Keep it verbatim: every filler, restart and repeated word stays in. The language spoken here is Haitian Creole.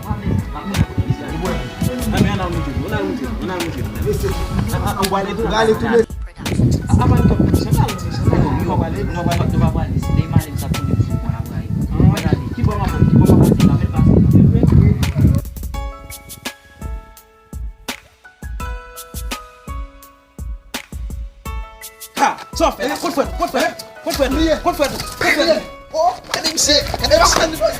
Anben, ann al moute, ann al moute, ann al moute. An, an, an, w prale tou? Prale tou, mesye. A, a, pa gen kòb, mesye, pa gen, mesye, pa gen, nou pa prale, nou pa prale, nou pa prale. Si Deymalem sa tounen sou mwen, n ap rayi. Mwen ale. Ki bò m ap pran? Ki bò m ap pran? Sa fè pase, sa fè vre. Ha! Sa w fè la? Kot frè, kot frè, kot frè, kot frè, kot frè. Oh, gade misye, gade misye.